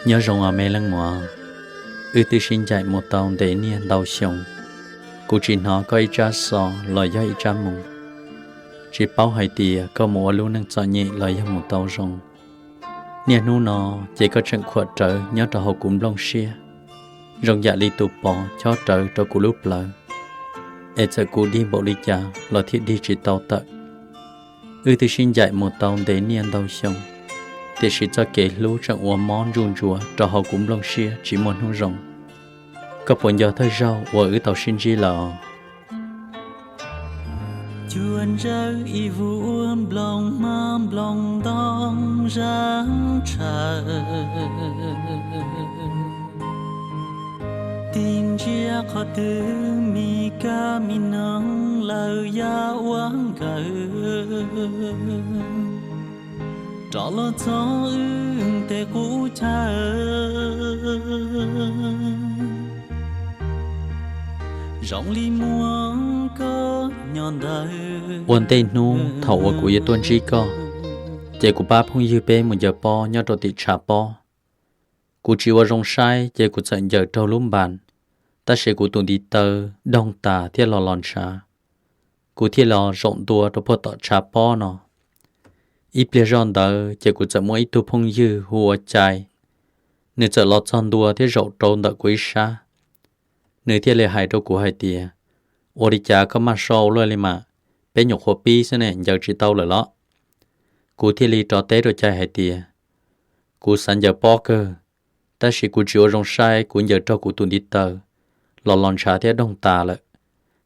Nyob zoo os me leej muam, wb twb sib ncaim mus tau ntev niaj ntau xyoo, kuv tsis hnov koj ib tsab xov los yog ib tsab moo. Tsis paub hais tias koj mus ua lub neej txom nyem los yog mus tau zoo. Niaj hnub no ces koj tseem khuam rawv nyob rau hauv kuv nplooj siab, zoo yam li tus pov chob rawv rau kuv lub plawv, es txawm kuv dig npaum li cas los thiaj dig tsis tau tawm. Wb twb sib ncaim mus tau ntev niaj ntau xyoo, tiam sis txoj kev hlub tseem ua mob ntsuj ntsuav rau hauv kuv nplooj siab tsis muaj hnub zoo. Koj puas nco thawj zaug uas wb tau sib ntsib lawm? Cua ntsawj ib vuag nplooj hmab nplooj ntoo zab tshawm, tig ntsia qhov twg me kab me noog lawm yam ua nkawm, rov los txog wb tej qub chaw zoo li muaj koj nyob ntawd. Ua ntej hnub thaum uas kuv yuav tuaj ntsib koj, ces kuv pab phooj ywg peb mus ncaws pob nyob rau tim tshav pob. Kuv tsis ua zoo saib ces kuv txawm ncaws raug lub npas, tab sis kuv tus ntiv taw doog tas thiab los los ntshav. Kuv thiaj los zaum ntua rau puag tom tshav pob no. Ib pliag zoj ntawd ces kuv txawm muaj ib tug phooj ywg hu ua Cai, nws txawm los txog ntua thiab zaum rau ntawm kuv ib sab. Nws thiaj li hais rau kuv hais tias, ua li cas koj maj so ua luaj li mas, peb nyuam qhuav pib xwb ne, ncaws tsis tau lawm los? Kuv thiaj li rov teb rau Cai hais tias, kuv xav ncaws pob kawg, tab sis kuv tsis ua zoo saib kuv ncaws raug kuv tus ntiv taw los los ntshav thiab doog tas lawm.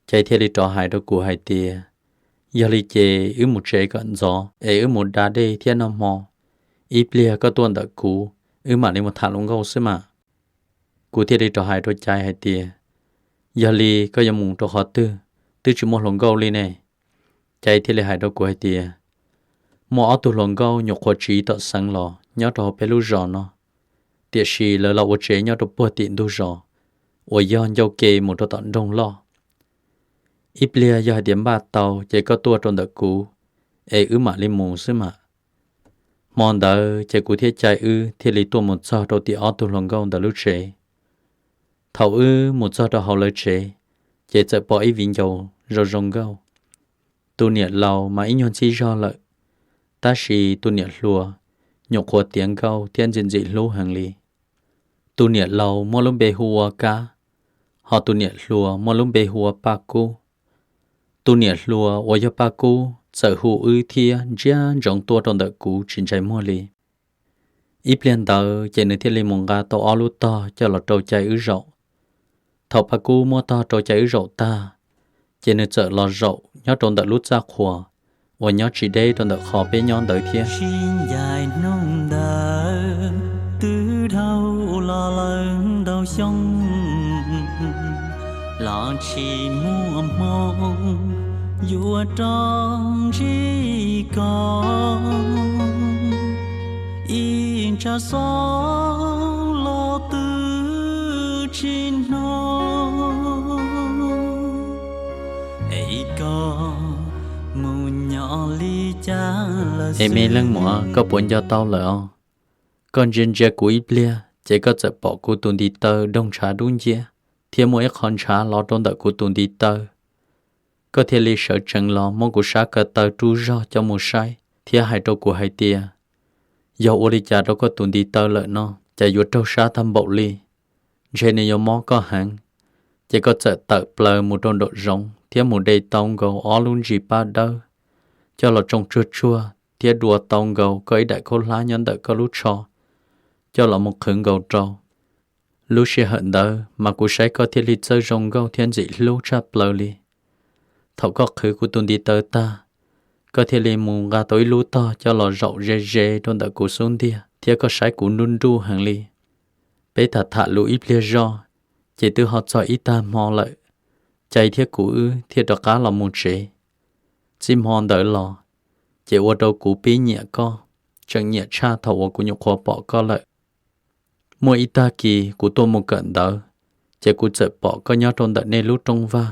Cai thiaj li rov hais rau kuv hais tias, yog li ces wb mus tsev kom ntxov es wb mus da dej thiab noj hmo, ib pliag koj tuaj ntawm kuv, wb mam li mus tham hluas nkauj xwb mas. Kuv thiaj li rov hais rau Cai hais tias, yog li koj yuav mus rau qhov twg, twb tsis muaj hluas nkauj li ne? Cai thiaj li hais rau kuv hais tias, muaj ob tug hluas nkauj nyuam qhuav tsiv tom xeev los nyob rau hauv peb lub zos no, tiam sis lawv los ua tsev nyob rau puag tim ntug zos uas yog ncauj ke mus rau tom nroog loj. Ib pliag yog hais tias npaj tau ces koj tuaj rau ntawm kuv, es wb mam li mus xwb mas. Hmo ntawd ces kuv thiab Cai wb thiaj li tuaj mus txog rau tim ob tug hluas nkauj ntawd lub tsev. Thaum wb mus txog rau hauv lawv tsev, ces txawm pom ib viv ncaus zoo zoo nkauj. Tus niam laus mas ib nyuag ntxib zog lawm, tab sis tus niam hluas nyuam qhuav tiav nkauj thiab ntxim ntxim hlub heev li. Tus niam laus muaj lub npe hu ua Kab, ho tus niam hluas muaj lub npe hu ua Paj Kub. Tus niam hluas uas yog Paj Kub txawm hu wb thiab ntsia ntsoov tuaj rau ntawm kuv tsis ntsais muag li. Ib pliag ntawd ces nws thiaj li mus nqa tau ob lub tog coj los rau Cai wb zaum. Thaum Paj Kub muab tog rau Cai wb zaum tag, ces nws txawm los zaum nyob rau ntawm lub txaj qhua uas nyob tsis deb rau ntawm qhov peb nyob ntawd thiab. Sib ncaim hnub ntawd twb dhau los lawm ntau xyoo, los tsis muaj hmoo yuav rov ntsib koj. Ib ntsab xob los twb tsis hnov, es koj mus nyob li cas lawm? Es me leej muam, koj puas nco tau lawm os? Koj ntsia ntsia kuv ib pliag ces koj txawm pom kuv tus ntiv taw doog ntshav dub nciab, thiab muaj ib qho ntshav los rau ntawm kuv tus ntiv taw. Koj thiaj li sawv tsees los muab kuv sab ko taw rub zog coj mus saib thiab hais rau kuv hais tias, yog ua li cas rau koj tus ntiv taw lawm no, cas yuav raug sab tag npaum li? Ntshe nws yuav mob koj heev. Ces koj txawm tawm plaws mus rau nraum zoov thiab mus de tau nkaus ob lub ntsis paj dawb coj los tsoo tsuag tsuag thiab dua tau nkaus koj ib daim khaub hlab nyob ntawm koj lub tsho coj los mus qhwv nkaus rau. Lub sij hawm ntawd mas kuv saib koj thiaj li txawj zoo nkauj thiab ntxim hlub tshaj plaws li. Thaum koj qhwv kuv tus ntiv taw tag, koj thiaj li mus nqa tau ib lub tog coj los zaum ze ze rau ntawm kuv xub ntiag thiab koj saib kuv nruj nruj heev li. Peb tham tham lus ib pliag zog, ces twb ho txog ib tag hmo lawm, Cai thiab kuv wb thiaj rov qab los mus tsev. Txij hmo ntawd los, ces ua rau kuv pib nyiam koj, tseem nyiam tshaj thaum uas kuv nyuam qhuav pom koj lawm. Muaj ib tag kis kuv tuaj mus kawm ntawv, ces kuv txawm pom koj nyob rau ntawm nej lub rooj vag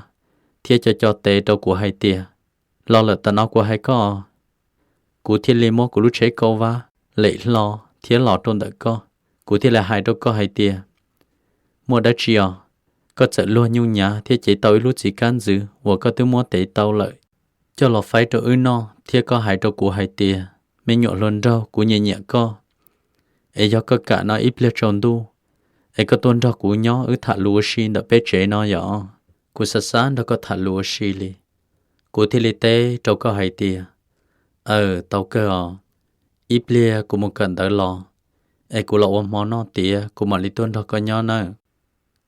thiab co co tes rau kuv hais tias, los lawm tam no kuv hais koj. Kuv thiaj li muab kuv lub tsheb kauj vab lem hlo thiab los rau ntawm koj. Kuv thiaj li hais rau koj hais tias, muaj dab tsi os? Koj txawm luag nyuj nyav thiab cev tau ib lub txiv kab ntxwv uas koj twb muab tev tau lawm coj los faib rau wb noj, thiab koj hais rau kuv hais tias, me nyuam hluas nraug, kuv nyiam nyiam koj, es yog koj kam no ib pliag tsaus ntuj es koj tuaj nrog kuv nyob wb tham lus ua si ntawm peb tsev no yom. Kuv xav xav nrog koj tham lus ua si li. Kuv thiaj li teb rau koj hais tias, aw, tau kawg os. Ib pliag kuv mus kawm ntawv los es kuv los ua hmo noj tiav kuv mam li tuaj nrog koj nyob nawb.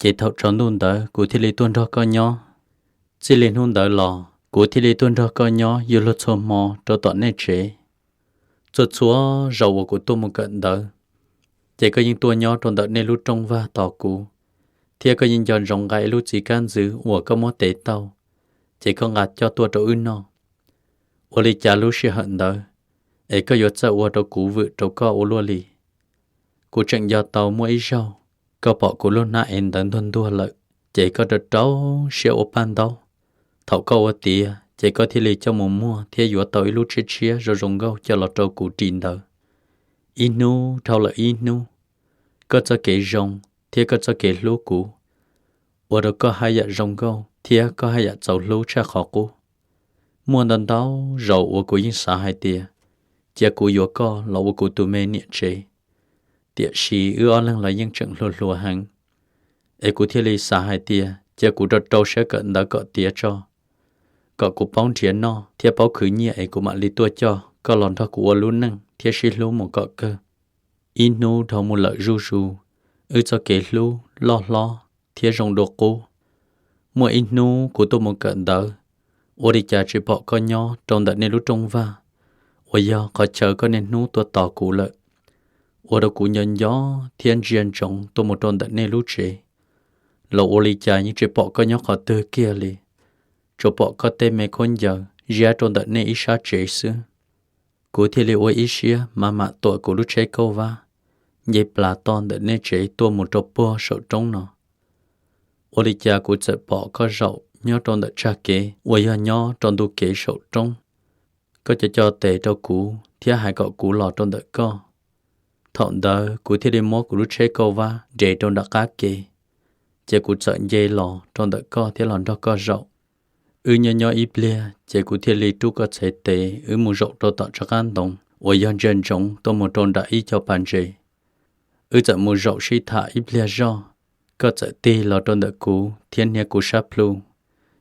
Ces thaum tsaus ntuj ntawd kuv thiaj li tuaj nrog koj nyob. Txij li hnub ntawd los kuv thiaj li tuaj nrog koj nyob yuav luag txhua hmo rau tom nej tsev. Txhua txhua zaus uas kuv tuaj mus kawm ntawv, ces koj yeej tuaj nyob rau ntawm nej lub rooj vag tos kuv, thiab koj yeej nco ntsoov nqa ib lub txiv kab ntxwv uas koj muab tev tau, ces koj nqa coj tuaj rau wb noj. Ua li cas lub sij hawm ntawd es koj yuav txawj ua rau kuv vwm rau koj ua luaj li? Kuv tseem nco tau muaj ib zaug koj pom kuv lub hnab ev ntawv ntuag ntuag lawm, ces koj rau rau siab ua paj ntaub. Thaum koj ua tiav ces koj thiaj li coj mus muag thiab yuav tau ib lub tshiab tshiab zoo zoo nkauj coj los rau kuv ris ntawv. Ib hnub dhau lawm ib hnub, koj txoj kev zoo thiab koj txoj kev hlub kuv ua rau koj haj yam zoo nkauj thiab koj haj yam txaus hlub tshaj qhov qub. Muaj ntau ntau zaus uas kuv yeej xav hais tias cia kuv yuav koj los ua kuv tus me niam tsev, tiam sis wb ob leeg los yeej tseem hluas hluas heev, es kuv thiaj li xav hais tias cia kuv rau rau siab kawm ntawv kom tiav tso, kom kuv paub nrhiav noj thiab paub khwv nyiaj es kuv mam li tuaj coj koj los nrog kuv ua lub neej thiab sib hlub mus kom kawg. Ib hnub dhau mus lawm zuj zus, wb txoj kev hlub loj hlob thiab zoo dua qub. Muaj ib hnub kuv tuaj mus kawm ntawv, ua li cas tsis pom koj nyob rau ntawm nej lub rooj vag uas yog qhov chaw koj niaj hnub tuaj tos kuv lawm. Ua rau kuv nco nco thiab ntsia ntsoov tuaj mus rau ntawm nej lub tsev, los ua li cas yeej tsis pom koj nyob qhov twg kiag li, tsuas pom koj tej me khaub ncaws ziab rau ntawm nej ib sab tsev xwb. Kuv thiaj li ua ib siab mam mam tuam kuv lub tsheb kauj vab nce plas toj ntawm nej tsev tuaj mus rau puag saum roob no. Ua li cas kuv txawm pom koj zaum nyob rau ntawm tsag kev uas yog nyob rau ntu kev saum roob. Koj co co tes rau kuv thiab hais kom kuv los rau ntawm koj. Thaum ntawd kuv thiaj li muab kuv lub tsheb kauj vab nres rau nram qab ke, ces kuv txawm nce los rau ntawm koj thiab los nrog koj zaum. Wb nyob nyob ib pliag ces kuv thiaj li rub koj txhais tes wb mus zaum rau tom tsov qab ntoo uas yog ntsia ntsoov tuaj mus rau nram ib co pas ntses. Wb txawm mus zaum sib tham ib pliag zog, koj txawm tig los rau ntawm kuv thiab hnia kuv sab plhu,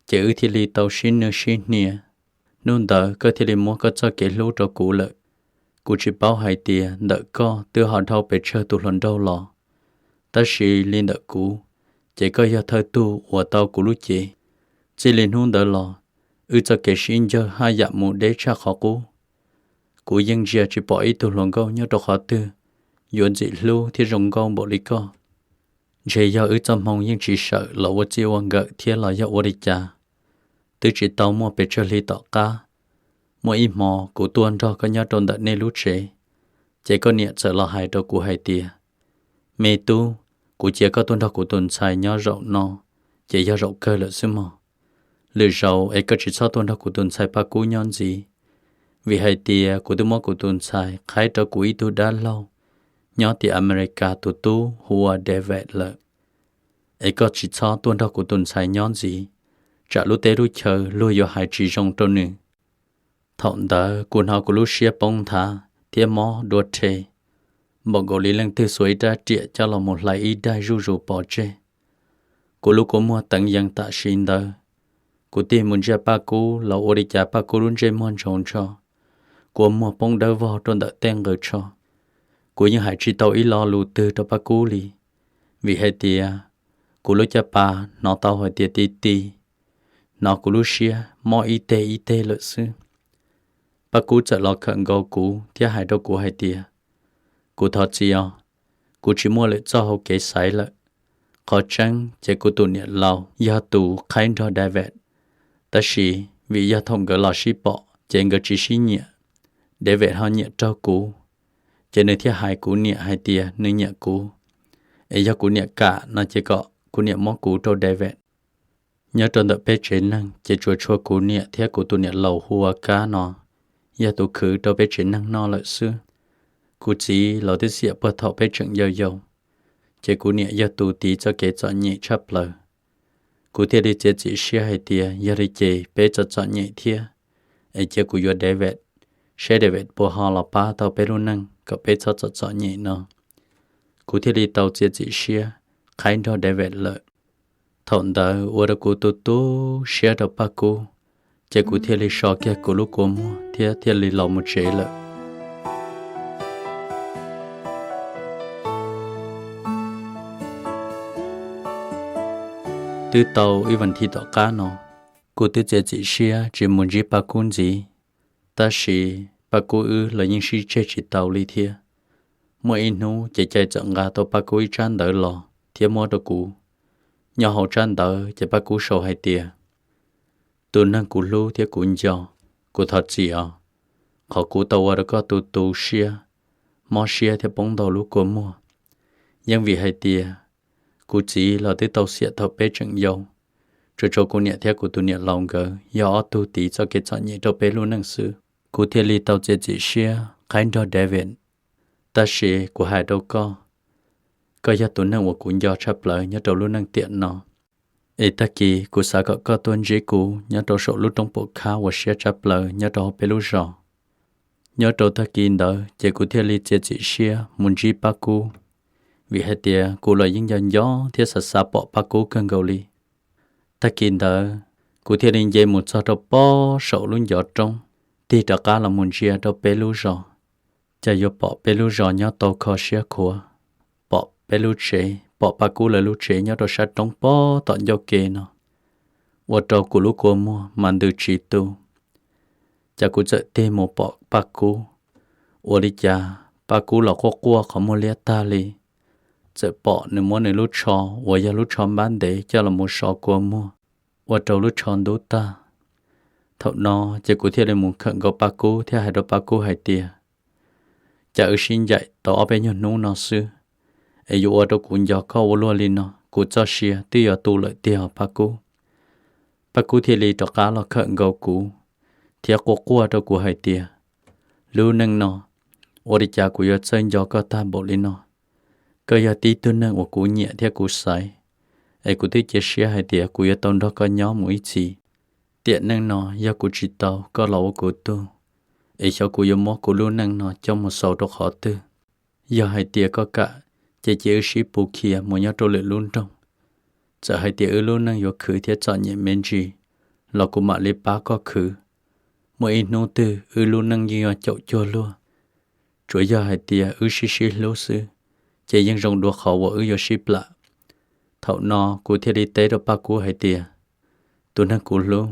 ces wb thiaj li tau sib nwj sib hnia. Hnub ntawd koj thiaj li muab koj txoj kev hlub rau kuv lawm. Kuv tsis paub hais tias ntawm koj twb ho dhau pes tsawg tus hluas nraug los, tab sis li ntawm kuv, ces koj yog thawj tug uas tau kuv lub cev. Txij li hnub ntawd los, wb txoj kev sib ncawg haj yam mus deb tshaj qhov qub. Kuv yeej ntsia tsis pom ib tug hluas nkauj nyob rau qhov twg yuav ntxim hlub thiab zoo nkauj npaum li koj. Ntshe yog wb txoj hmoo yeej tsis sawm los ua txij ua nkawm thiab los yog ua li cas, twb tsis tau muaj pes tsawg hli tom qab, muaj ib hmo kuv tuaj nrog koj nyob rau ntawm nej lub tsev, ces koj niam txawm los hais rau kuv hais tias, me tub, kuv cia koj tuaj nrog kuv tus ntxhais nyob zaum no, ces yog zaum kawg lawm xwb mog. Lwm zaus es koj tsis txhob tuaj nrog kuv tus ntxhais Paj Kub nyob ntxiv, vim hais tias kuv twb muab kuv tus ntxhais qhaib rau kuv ib tug dab laug nyob tim Amelikas tus tub hu ua David lawm. Es koj tsis txhob tuaj nrog kuv tus ntxhais nyob ntxiv, tsam lub teb lub chaw luag yuav hais tsis zoo rau nws. Thaum ntawd kuv hnov kuv lub siab poob nthav thiab mob dua rhe, npaum nkaus li leej twg xuas ib rab riam coj los mus hlais ib daig zuj zus pov tseg. Kuv lub kua muag teev yees tam sim ntawd. Kuv tig mus ntsia Paj Kub los ua li cas Paj Kub lub ntsej muag ntsoov ntsho. Kua muag poob dawb vog rau ntawm tej nqaws tsho. Kuv yeej hais tsis tau ib lo lus twg rau Paj Kub li, vim hais tias kuv lub caj pas hnov tau hais tias ti ti, hnov kuv lub siab mob ib teg ib teg lawm xwb. Paj Kub txawm los khawm nkaus kuv thiab hais rau kuv hais tias, kuv thov txim os, kuv tsis muaj lwm txoj hau kev xaiv lawm. Qhov tseeb ces kuv tus niam laus yog tus qhaib nrog David, tab sis vim yog thaum nkawd los sib pom ces nkawd tsis sib nyiam. David ho nyiam raug kuv, ces nws thiaj hais kuv niam hais tias nws nyiam kuv, es yog kuv niam kam no ces kom kuv niam muab kuv rau David. Nyob rau ntawm peb tsev neeg ces tsuas tshuav kuv niam thiab kuv tus niam laus hu ua Kab no yog tus khwv rau peb tsev neeg noj lawm xwb. Kuv txiv los twb xiam puag thaum peb tseem yau yau. ces kuv niam yog tus tiv txoj kev txom nyem tshaj plaws. Kuv thiaj li txiav txim siab hais tias yog li ces peb txom txom nyem thiab, es cia kuv yuav David, saib David puas ho los pab tau peb lub neej kom peb txhob txom txom nyem no. Kuv thiaj li tau txiav txim siab qhaib nrog David lawm. Thaum ntawd ua rau kuv tu tu siab rau Paj Kub, ces kuv thiaj li so kiag kuv lub kua muag thiab thiaj li los mus tsev lawm. Twb tau ib vas thiv tom qab no, kuv twb txiav txim siab tsis mus ntsib Paj Kub ntxiv, tab sis Paj Kub wb los yeej sib tseg tsis tau li thiab. Muaj ib hnub ces cai txawm nqa tau Paj Kub ib tsab ntawv los thiab muab rau kuv. Nyob hauv tsab ntawv ces Paj Kub sau hais tias, tus neeg kuv hlub thiab kuv nco, kuv thov txim os, qhov kuv tau ua rau koj tu tu siab, mob siab thiab poob ntau lub kua muag. Yeej vim hais tias kuv txiv los twb tau xiam thaum peb tseem yau, tsuas tshuav kuv niam thiab kuv tus niam laus nkawd yog ob tug tiv txoj kev txom nyem rau peb lub neej xwb. Kuv thiaj li tau txiav txim siab qhaib nrog David. Tab sis kuv hais rau koj, koj yog tus neeg uas kuv nco tshaj plaws nyob rau lub neej tiam no. Es tag kis kuv xav kom koj tuaj ntsib kuv nyob rau saum lub roob puam khab uas siab tshaj plaws nyob rau hauv peb lub zos. Nyob rau tag kis ntawd ces kuv thiaj li txiav txim siab mus ntsib Paj Kub, vim hais tias kuv los yeej nco nco thiab xav xav pom Paj Kub kawg nkaus li. Tag kis ntawd, kuv thiaj li nce mus txog rau pob saum lub ncov roob, tig rov qab los mus ntsia rau peb lub zos, cas yuav pom peb lub zos nyob tau kho siab khuav, pom peb lub tsev, pom Paj Kub lawv lub tsev nyob rau sab roob pob tom ncauj ke no, ua rau kuv lub kua muag mas ntws tsis tu. Cas kuv txawm tig mus pom Paj Kub, ua li cas Paj Kub los quaj quaj qhov muag liab tag li. Txawm pom nws muab nws lub tsho uas yog lub tsho npab ntev coj los mus so kua muag, ua rau lub tsho ntub tag. Thaum no ces kuv thiaj li mus khawm nkaus Paj Kub thiab hais rau Paj Kub hais tias, cas wb sib ncaim tau ob peb nyuag hnub no xwb, es yuav ua rau kuv nco koj ua luaj li no, kuv txoj sia twb yuav tu lawm tiag Paj Kub. Paj Kub thiaj li rov qab los khawm nkaus kuv, thiab quaj quaj rau kuv hais tias, lub neej no, ua li cas kuv yuav txawj nco koj tag npaum li no? Koj yog tib tug neeg uas kuv nyiam thiab kuv xaiv, es kuv twb cia siab hais tias kuv yuav tau nrog koj nyob mus ib txhis. Tiam neej no yog kuv tsis tau koj los ua kuv tug, es xyov kuv yuav muab kuv lub neej no coj mus xaus rau qhov twg. Yog hais tias koj kam, ces cia wb sib pus khiav mus nyob rau lwm lub nroog. Txawm hais tias wb lub neej yuav khwv thiab txom nyem me ntsis, los kuv mam li pab koj khwv. Muaj ib hnub twg wb lub neej yeej yuav caum cuag luag. Tsuas yog hais tias wb sib sib hlub xwb, ces yeej zoo dua qhov uas wb yuav sib plam. Thaum no kuv thiaj li teb rau Paj Kub hais tias, tus neeg kuv hlub,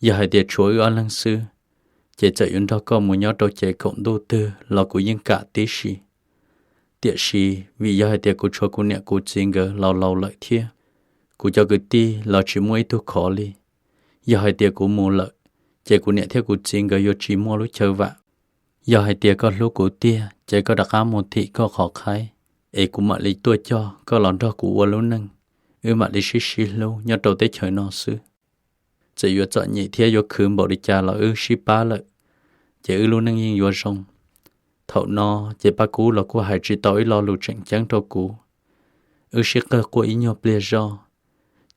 yog hais tias tshuav wb ob leeg xwb, ces txawm yuav nrog koj mus nyob rau ces kaum ntuj twg los kuv yeej kam tib si. Tiam sis vim yog hais tias kuv tshuav kuv niam kuv txiv nkawd laus laus lawm thiab, kuv cov kwv tij los tsis muaj ib tug khov li. Yog hais tias kuv mus lawm, ces kuv niam thiab kuv txiv nkawd yuav tsis muaj lub chaw vam. Yog hais tias koj hlub kuv tiag, ces koj rov qab mus thim koj qhov qhaib, es kuv mam li tuaj coj koj los nrog kuv ua lub neej, wb mam li sib sib hlub nyob rau teb chaws no xwb. Txawm yuav txom nyem thiab yuav khwv npaum li cas los wb sib pab lawm, ces wb lub neej yeej yuav zoo. Thaum no, ces Paj Kub los kuj hais tsis tau ib lo lus tseem ceeb rau kuv. Wb sib qawg quaj ib nyuag pliag zog,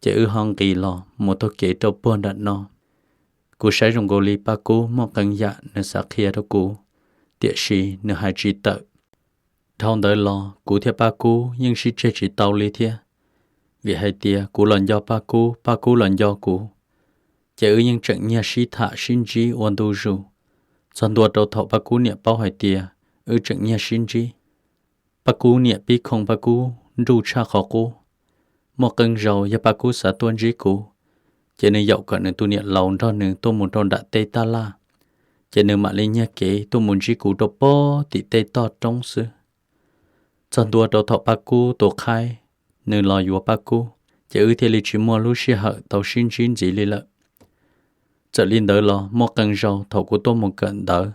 ces wb ho nqis los mus taug kev rau puag nram no. Kuv saib zoo nkaus li Paj Kub muaj qee yam nws xav qhia rau kuv, tiam sis nws hais tsis tawm. Dhau ntawd los kuv thiab Paj Kub yeej sib tseg tsis tau li thiab, vim hais tias kuv los nco Paj Kub, Paj Kub los nco kuv, ces wb yeej tseem nyiag sib tham sib ntsib ua ntu zus. Txog ntua rau thaum Paj Kub niam paub hais tias wb tseem nyiag sib ntsib, Paj Kub niam pib khoo Paj Kub nruj tshaj qhov qub. Muaj qee zaus yog Paj Kub xav tuaj ntsib kuv, ces nws yaum kom nws tus niam laus nrog nws tuaj mus rau nram tej taj laj, ces nws mam li nyiag kev tuaj mus ntsib kuv rau pob tim tej toj roob xwb. Txog ntua rau thaum Paj Kub tus qhaib nws los yuav Paj Kub, ces wb thiaj li tsis muaj lub sij hawm tau sib ntsib ntxiv li lawm. Txawm li ntawd los muaj qee zaus thaum kuv tuaj mus kawm ntawv,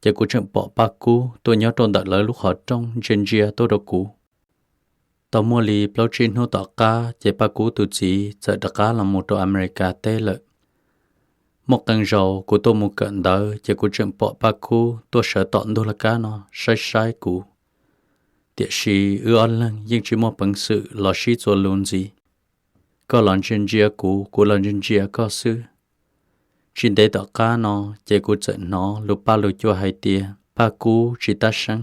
ces kuv tseem pom Paj Kub tuaj nyob rau ntawm lawv lub qhov rooj ntsia ntsia tuaj rau kuv. Tau muaj li plaub tsib hnub tom qab ces Paj Kub tus txiv txawm rov qab los mus rau Amelikas teb lawm. Muaj qee zaus kuv tuaj mus kawm ntawv ces kuv tseem pom Paj Kub tuaj sawv tom ntug laj kab no saib saib kuv. tiam sis wb ob leeg yeej tsis muaj peev xwm los sib txuas lus ntxiv. Koj los ntsia ntsia kuv, kuv los ntsia ntsia koj xwb. Tsis ntev tom qab no ces kuv txawm hnov lus Paj lus cua hais tias Paj Kub tsis tab seeb,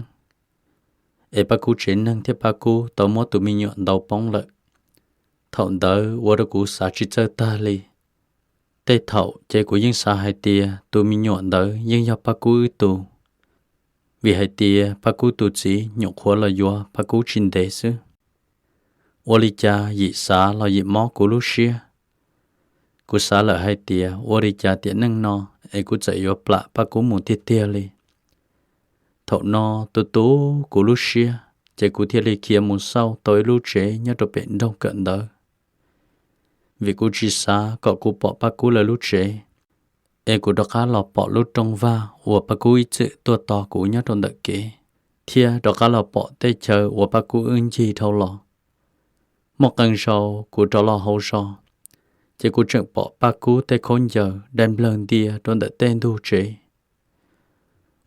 es Paj Kub tsev neeg thiab Paj Kub tau muab tus me nyuam ntaus poob lawm. Thaum ntawd ua rau kuv xav tsis txawj tag li. Tej thaum ces kuv yeej xav hais tias tus me nyuam ntawd yeej yog Paj Kub wb tug, vim hais tias Paj Kub tus txiv nyuam qhuav los yuav Paj Kub tsis ntev xwb. Ua li cas yim xav los yim mob kuv lub siab. Kuv xav lawm hais tias ua li cas tiam neej no es kuv txawm yuav plam Paj Kub mus tiag tiag li. Thaum no tu tu kuv lub siab, ces kuv thiaj li khiav mus xauj tau ib lub tsev nyob rau pem nroog kawm ntawv, vim kuv tsis xav kom kuv pom Paj Kub lawv lub tsev. Es kuv rov qab los pom lub rooj vag uas Paj Kub ib txwm tuaj tos kuv nyob rau ntawm kev, thiab rov qab los pom tej chaw uas Paj Kub wb ncig dhau los. Muaj qee zaus kuv rov los hauv zos, ces kuv tseem pom Paj Kub tej khaub ncaws dai nplawg ntia rau ntawm tej ntug tsev,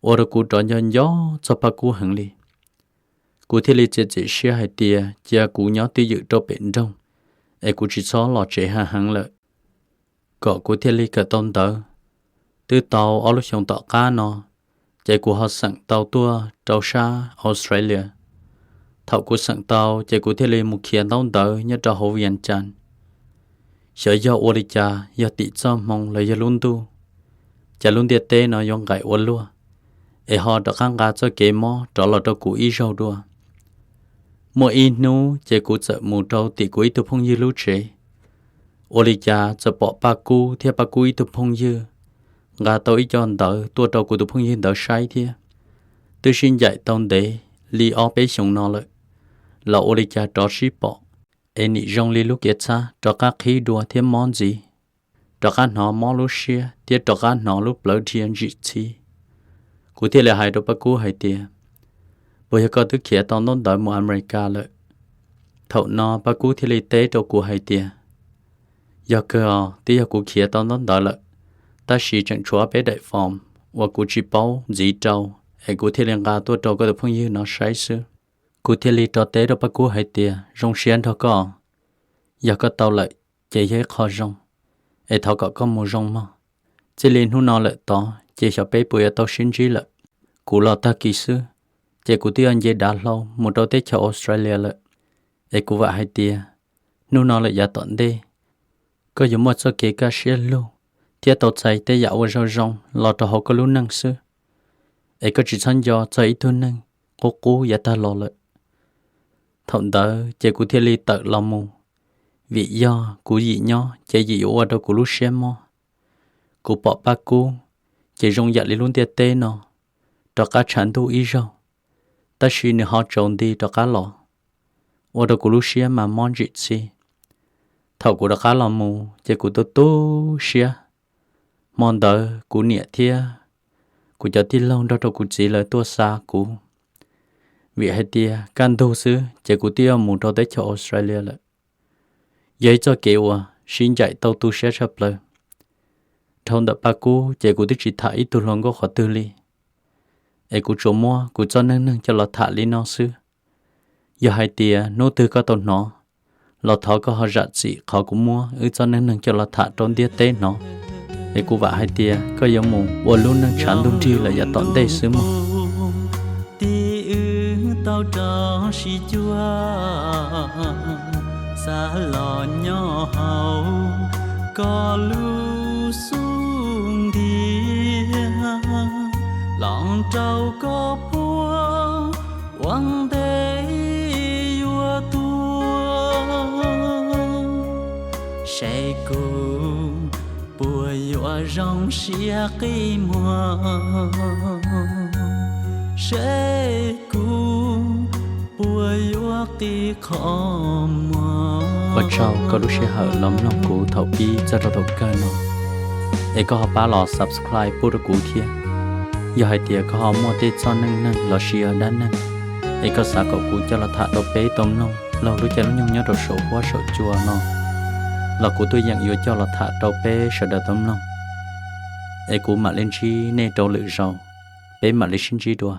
ua rau kuv rov nco nco txog Paj Kub heev li. Kuv thiaj li txiav txim siab hais tias cia kuv nyob twj ywm rau pem nroog, es kuv tsis txhob los tsev heev heev lawm, kom kuv thiaj li kawm tau ntawv. Twb tau ob lub xyoos tom qab no, ces kuv ho xeem tau tuaj rau sab Australia. Thaum kuv xeem tau ces kuv thiaj li mus khiav ntaub ntawv nyob rau hauv Vias Cas. Xyov yog ua li cas, yog tim txoj hmoo los yog lub ntuj, cas lub ntiaj teb no yuav nqaim ua luaj, es ho rov qab nqa txoj kev mob rov los rau kuv ib zaug dua. Muaj ib hnub ces kuv txawm mus rau tim kuv ib tug phooj ywg lub tsev. Ua li cas txawm pom Paj Kub thiab Paj Kub ib tug phooj ywg nqa tau ib co ntawv tuaj rau kuv tus phooj ywg ntawd saib thiab. Twb sib ncaim tau ntev li ob peb xyoos no lawm, los ua li cas rov sib pom, es nim zoo li lub kev txhab rov qab qhib dua thiab mob ntxiv. Rov qab hnov mob lub siab thiab rov qab hnov lub plawv dhia ntsim txhib. Kuv thiaj li hais rau Paj Kub hais tias, puas yog koj twb khiav tau ntaub ntawv mus Amelikas lawm? Thaum no Paj Kub thiaj li teb rau kuv hais tias, yog kawg os, twb yog kuv khiav tau ntaub ntawv lawm, tab sis tseem tshuav peb daim form uas kuv tsis paub ntxiv rau, es kuv thiaj li nqa tuaj rau koj tus phooj ywg no saib xwb. Kuv thiaj li rov teb rau Paj Kub hais tias, zoo siab nrog koj, yog koj tau lawm ces yog ib qho zoo, es thov kom koj mus zoo mog. Txij li hnub no lawm tod ces xyov peb puas yuav tau sib ntsib lawm. Kuv los tag kis xwb, ces kuv twb yuav nce dav hlau mus rau teb chaws Australia lawm. Es kuv vam hais tias hnub no lawm yav tom ntej, koj yuav muaj txoj kev kaj siab lug thiab tau txais tej yam uas zoo zoo los rau hauv koj lub neej xwb. Es koj tsis txhob nco txog ib tug neeg qub qub yav tag los lawm. Thaum ntawd ces kuv thiaj li tawm los mus, vim yog kuv yim nyob ces yim yuav ua rau kuv lub siab mob. Kuv pom Paj Kub ces zoo yam li lub ntiaj teb no rov qab tshav ntuj ib zaug, tab sis nws ho tsaus nti rov qab los, ua rau kuv lub siab mas mob ntsim txhib. Thaum kuv rov qab los mus ces kuv tu tu siab. Hmo ntawd kuv niam thiab kuv cov tij laug nrog rau kuv txiv lawv tuaj xa kuv, vim hais tias kaj ntug xwb ces kuv twb yuav mus rau teb chaws Australia lawm. Yog ib txoj kev uas sib ncaim tau tu siab tshaj plaws. Dhau ntawm Paj Kub ces kuv twb tsis tham ib tug hluas nkauj qhov twg li, es kuv tsuas muab kuv txoj neej neeg coj los tham li no xwb. Yog hais tias hnub twg koj tau hnov, los thov koj ho zam txim qhov kuv muab wb txoj neej neeg coj los tham rau ntiaj teb hnov. Es kuv vam hais tias koj yuav mus ua lub neej tshav ntuj nrig lawm yav tom ntej xwb mog. Tim wb tau rov sib cuag, xa los nyob hauv koj lub xub ntiag, los rau koj puag ua ntej yuav tuag. Seb kuv puas yuav zoo siab qi muag, seb kuv puas yuav qi qhov muag. Ua tsaug koj lub sij hawm los mloog kuv thaum pib txog rau thaum kawg no, es koj ho pab los subscribe pub rau kuv thiab. Yog hais tias koj ho muaj tej txoj neej neeg los sis yog dab neeg, es koj xav kom kuv coj los tham rau peb tau mloog laug lub caij lub nyoog nyob rau saum huab saum cua no, los kuv tuaj yeem yuav coj los tham rau peb sawv daws tau mloog. Es kuv mam li ntsib nej rau lwm zaus, peb mam li sib ntsib dua.